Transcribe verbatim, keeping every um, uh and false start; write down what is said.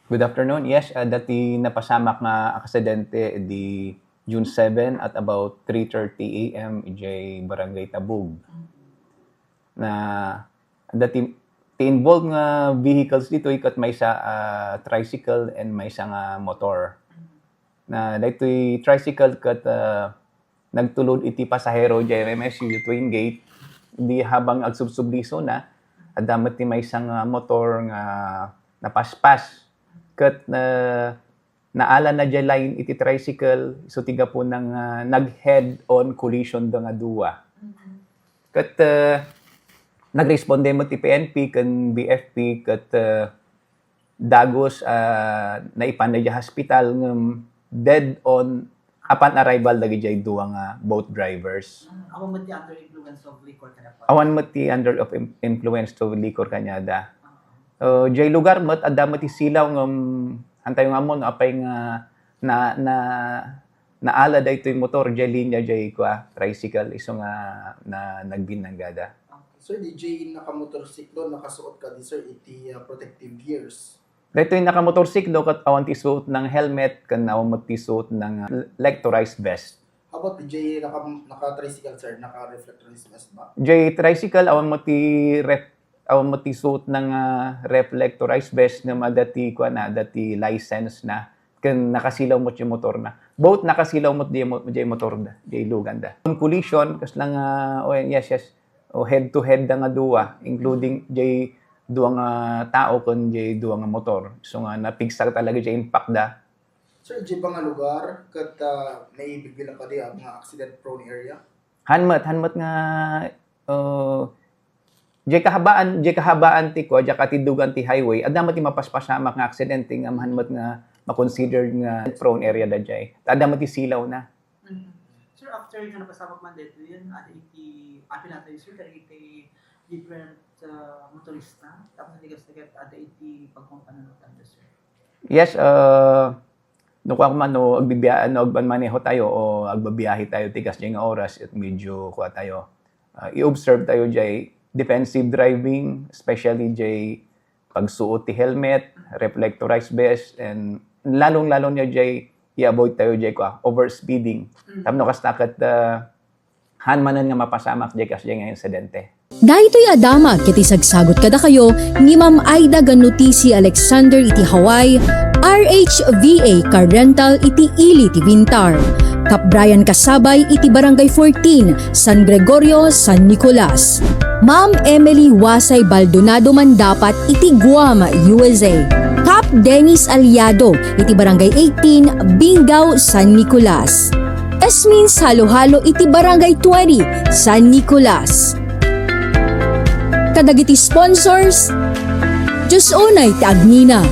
Good afternoon. Yes, ah, dati napasamak nga aksidente di June seven at about three thirty a m idiay Barangay Tabug. Na dati ti involved nga vehicles ditoy ket maysa, ah, tricycle and maysa nga motor. Na daytoy tricycle ket, ah, nagtulod iti pasahero diay M S U Twin Gate. Di habang agsubsublisona, adda met ti maysa nga motor nga napaspas. Ket, ah, naala na diay lain iti tricycle, so ti gapuna nga nag-head-on collision da nga dua. Ket, ah, nagresponde met ti P N P ken B F P ket, ah, dagus, ah, naipan na diay hospital ngem dead on upon arrival dagiti dua nga boat drivers. Ah, awan met ti under influence of liquor kadakuada? Awan met ti under of im-, influence of liquor kaniada. Ah. Uh, diay lugar met, adda met ti silaw ngem, hantayo nga ammon, apay nga na, na, naala daytoy motor, diay linya, diay kua, tricycle, isu nga na, nagbinnanggada. Okay. Sir, diay nakamotorsiklo, nakasuot kadi, sir, iti, ah, protective gears? Daytoy nakamotorsiklo ket awan ti suot nga helmet ken awan met ti suot nga lectorized vest. How about diay naka-, naka-tricycle, sir? Naka-reflectorized vest ba? Diay tricycle, awan met ti ref-, awan met ti suot nga reflectorized vest ngem adda ti kuan na, adda ti license na. Ken nakasilaw met diay motor na. Both nakasilaw met diay mo-, diay motor da, diay lugan da. On collision, kasla nga, oh, yes, yes. O head to head da nga dua, including diay dua nga tao ken diay dua nga motor. So nga napigsa talaga diay impact da. Sir, diay ba nga lugar ket, ah, mabigbigla kadi a nga accident prone area? Han met, han met nga, uh, diay kahabaan, diay kahabaan ti kua, diay katiddogan ti highway, adda met ti mapaspasamak nga aksidente nga han met nga makonsidered nga prone area da diay. Adda met ti silaw na. Mm. Sir, after nga napasamak man daytoy, adda iti, apil natayo, sir, kadagiti different, ah, motorista, tapos nagtigas-tigas adda iti pagpampanunotan da, sir? Yes, ah, no kuan man, no agbibiya-, no agmanmaneho tayo o agbabiyahe tayo ti kasdiay nga oras, et medyo kua tayo, ah, i-observe tayo diay defensive driving, especially diay pagsuot ti helmet, reflectorized vest, and lalong-lalo na diay i-avoid tayo diay kua, overspeeding. Mm. Tapno kasta ket, ah, han manen nga mapasamak diay kasdiay nga insidente. Daytoy a damag ket isagsagut kadakayo ni Ma'am Aida Ganuti C. Alexander iti Hawaii, R H V A Car Rental iti ili ti Vintar. Cap Brian Kasabay iti Barangay fourteen, San Gregorio, San Nicolas. Ma'am Emily Wasay Baldonado Mandapat iti Guam, U S A. Cap Dennis Aliado iti Barangay eighteen, Bingao, San Nicolas. Esmin Saluhalo iti Barangay twenty, San Nicolas. Kadagiti sponsors, Diyos unay ti agnina.